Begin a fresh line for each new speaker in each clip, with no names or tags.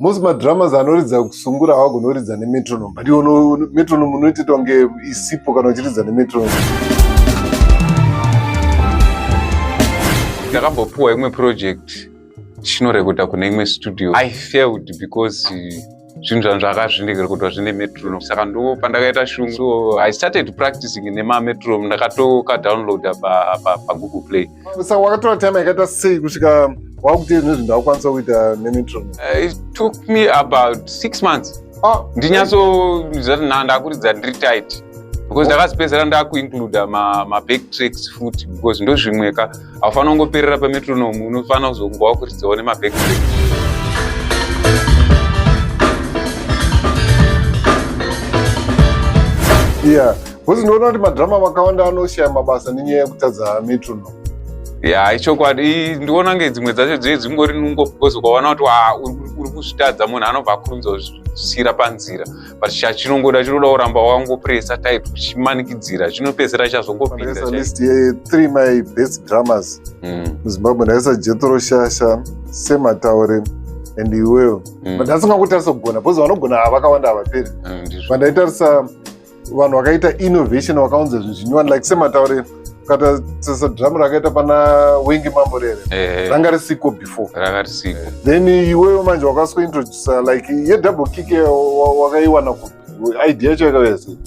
Most madramas anoridza kusungura havagoni kuridza nemetronome, but iwe metronome unoitoita kunge isipo kana uchiridza nemetronome.
Ndakambopuwa imwe project tichinorekodha kune imwe studio. I failed because zvinhu zvangu zvakazvindirekodwa zvine metronome, saka ndo pandakaita shungu. So I started practicing nemametronome, ndakatokadownloada paGoogle Play.
Saka wakatora time yakaita sei kusvika wakuti zvinhu ndakukwanisa kuita nemetronome?
It took me about 6 months. Ndinyatso ndakuridza ndiri tight because ndakazopedzera ndakuincluda maback tracks futi, because ndo zvimweka haufanira kungoperera pametronome, unofanira kuzonga wakuridzawo nemaback tracks.
Yeah, because ndinoona kuti madrama makawanda anoshaya mabasa nenyaya yekutadza metronome.
Ya, ichokwadi. Ndiona nge dzimwe dzacho dzee dzingori nungo, because ukaona kuti uri kuzvitadza, munhu anobva akurumidza kuzvisiyira panzira, but chachinongoda chinoda kuramba wakangopresa tight uchimanikidzira, chinopedzera chazongopinda.
Ndakaisa list ye3 my best drummers muZimbabwe. Ndakaisa Jethro Shasha, Semataure and iweyo. But ndasingangotarisa kugona, because vanogona vakawanda havaperi.
Ndizvo.
But ndaitarisa vanhu vakaita innovation, vakaunza zvinhu zvinyowani, like Semataure, ukatarisa drum rakaita pana Wengi Mambo rere, ranga risiko before.
Ranga risiko.
Then iweyo manje wakasikointroduca like yedouble kick, wakaiwana kupi? Idea yacho yakauya sei?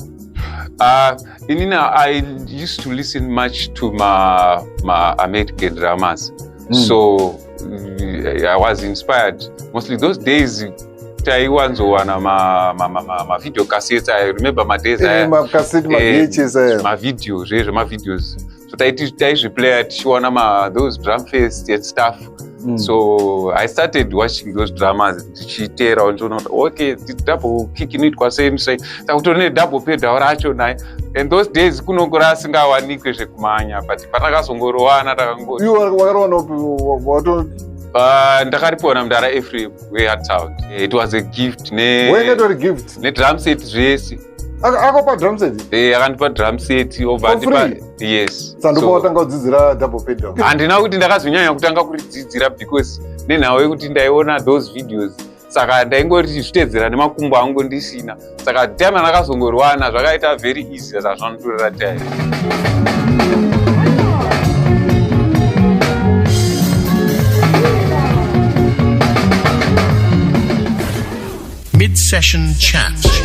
Inini I used to listen much to ma American dramas. So I was inspired. Mostly those days taiwanzowana ma video cassettes. I remember madays aya.
Makaseti, maVHS aya.
Mavideo, zvezvo mavideos. So taiti taizviplaya tichiona those drum fest and stuff. So I started watching those dramas ndichiteerawo, ndichiona kuti okay, double kick inoitwa sei sei, saka kutori nedouble pedal racho naye. And those days kunongora asingawanikwe zvekumanya, but patakazongorowana takangoti
Iwe wakarowana upi wato?
Ndakaripiwa namudara Efrem weHard Sound. It was a gift ne
Waingatori gift?
Nedrum set zvese.
Akopa drum set?
Akandipa drum set, obva
For
andipa
free?
Yes.
Sandopa
So,
watanga kudzidzira double pedal?
Handina kuti ndakazonyanya kutanga kuridzidzira, because nenhau yekuti ndaiona those videos, saka ndaingoti zvitedzera nemakumbo angu ndisina. Saka time andakazongoriwana zvakaita very easy, saka zvanotorera time.
Mid-session chat.